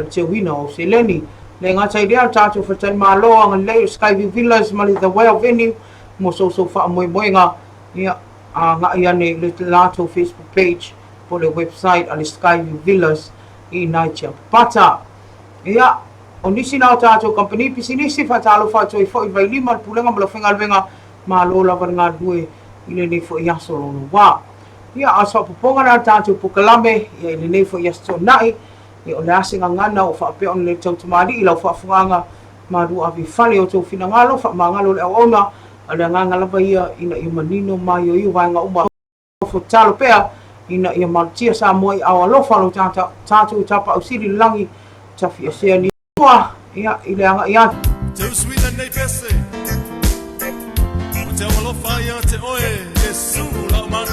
le teuina o seleni. Le gata i lea, o le tatou faletalimalo agalelei o Skyview Villas ma le The Whale Venue mo sousou faamoemoega, ia, agai ane i le latou Facebook page po o le website a le Skyview Villas i ina i Tiapapata. Ia, o nisi na o tatou kamupani pisinisi, faatalofa atu ai foi i le Vailima, le Pulega ma le Aufaigaluega, malo lava le galulue i lenei foi aso loaloa. Ia, a o se faaopoopoga lena o le tatou polokalame, ia, i lenei foi Aso Toonai, Ia, o le a se gagana ua faapea ona le tautamalii i lau faafofogaaga, malu ave i fale i outou finagalo, faamagalo le auauna, a o le agaga lava ia ina ia manino maioio vaega uma. Nofo tatalo pea ina ia malutia Samoa i aao alofa o lo tatou Tapaau Sili i le lagi, tafiesea ni ua, ia, i le agai atu. Te usuina nei pese, o te au alofa ia te oe, Iesu lau mana.